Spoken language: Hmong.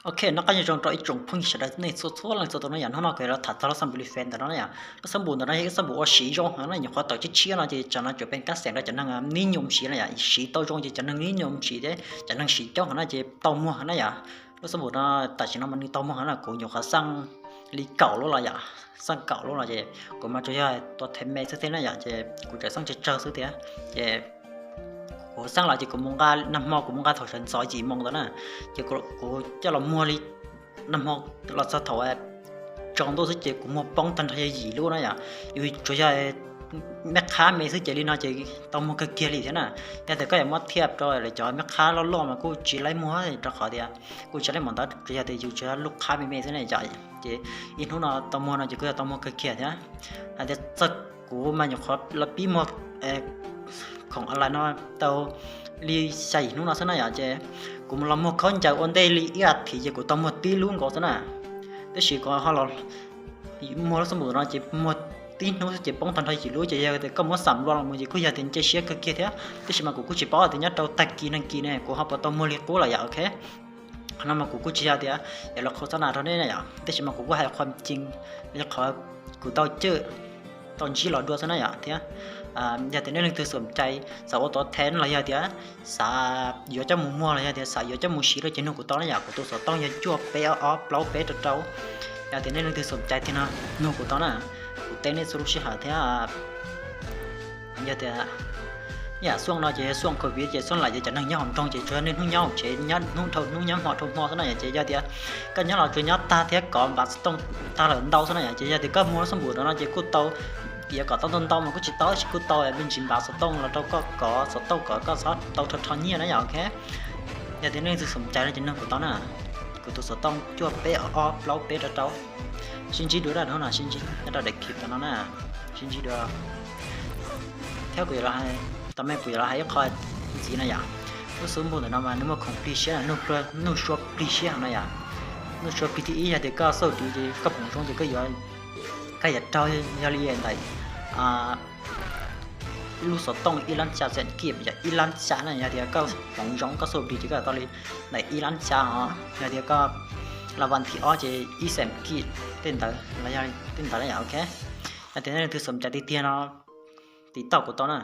Ok, noj qab nyob zoo rau ib tsoom phooj ywg sawv daws nej txhua txhua leej txhua tus na yom. Hnub no kuv los tham txog lub xab npum li fe ntawm no na yom. Lub xab npum ntawm no yog ib xab npum ua siv zoo na, nyuam qhuav tawm tshiab tshiab no ces tsam no tsuas pheej kab xeem rau cov neeg nib nyom siv na yom. Siv tau zoo ces cov neeg nib nyom siv thiab cov neeg siv coob heev na ces tau muag heev na yom. Lub xab npum no tam sim no mas nws tau muag heev na, kuv nyuam qhuav xaj li kaum lub los yom, xaj kaum lub los ces kuv mas tsuas yog tuav them me xwb thiab na yom, ces kuv tseem xaj tsawg tsawg xwb thiab. Ces kuv xaj los ces kuv mus nqa, nag hmo kuv mus nqa thaum sawv ntxov yim moo ntawd na, ces kuv coj los muag li, nag hmo los txog thaum tsaus ntuj xwb ces kuv muag poob tag nrho yog yim lub na yom. Yus tsuas yog me qhab me xwb ces li no ces tau muag kawg kiag li thiab na. Yog tias koj yuav muab thiaj rau lawv cov me qhab loj loj mas kuj tsis laib muag, rau qhov tias kuj tsis laib muag ntawd, tsuas yog tias yus tsuas yog lub qhab me me xwb na yom. Ces ib hnub no tau muag no ces kuj yog tau muag kawg kiag thiab. Hais tias txog kuv mas nyuam qhuav los pib muag khoom online no tau li xya yim hnub no xwb na yom, ces kuv mus los muag khaub ncaws ua ntej li ib as thiv ces kuv tau muag tib lub nkaus xwb na. Tab sis kuv ho los muag lub xab npum no ces muag tib hnub xwb ces poob tag nrho yim lub, ces yog tias koj muab xam luaj los mus ces kuj yog tias nce siab kawg kiag thiab, tab sis mas kuv kuj tsis paub tias nyob rau tag kis nag kis ne kuv ho puas tau muag li qub lawm yom. Ok, qhov no mas kuv kuj tsis yog tias yuav los qhau xab nas rau nej na yom, tab sis mas kuv kuj hais qhov ceeb li qhov kuv tau cwj tau ntsib los dua xwb na yom thiab. Yog tias nej leej twg xom cai xav ua tuav them los yog tias xav yuav coj mus muag los yog tias xav yuav coj mus siv rau ces nug kuv tau na yom. Kuv tus xov tooj yog cuaj peb ob ob plaub peb rau rau. Yog tias nej leej twg xom cai tiag no nug kuv tau na, kuv teb nej txhua lub sij hawm thiab. Yog tias yam xuaj no ces xuaj covid ces xuaj laim ces cov neeg nyob hauv nroog ces tsuas yog nej hnub nyob hauv tsev, hnub dhau hnub nyob hmo dhau hmo xwb na yom. Ces yog tias koj nyob los tsuas nyob tag thiab kov npav xov tooj tag lawm ntau xwb na yom. Ces yog tias koj muag lub xab npum no ces kuj tau, yuav kom tau ntau ntau mas kuj tsis tau, tab sis kuj tau me ntsis npav xov tooj los rau koj kov xov tooj kom koj txhob tau rho rho nyiaj na yom. Ok, yog tias nej leej twg xom cai no ces nug kuv tau na, kuv tus xov tooj cuaj peb ob ob plaub peb rau rau. Sib ntsib dua na, hnub no sib ntsib nyob rau daim clip tam no na, sib ntsib dua. Thiab kuv yuav los hais, tam me kuv yuav los hais ib qho ntxiv na yom. Lub xab npum ntawm no mas nws muaj khoom plig siab, nuj sua plig siab heev na yom. Nuj sua plig thib ib yog tias koj xauj ris ces koj phoom zoo ces koj yuav, koj yuav raug yog li ntawm lub xov tooj ib lab xya xeem kij yom, ib lab xya na. Yog tias koj phoom zoo koj xauj ris ces koj yuav tau li ntawm ib lab xya os. Yog tias koj las vas thib ob ces ib xeem kij tej ntawd los yog tej ntawd na yom. Ok, yog tias nej leej twg xom cai tiag tiag no tiv tauj kuv tau na.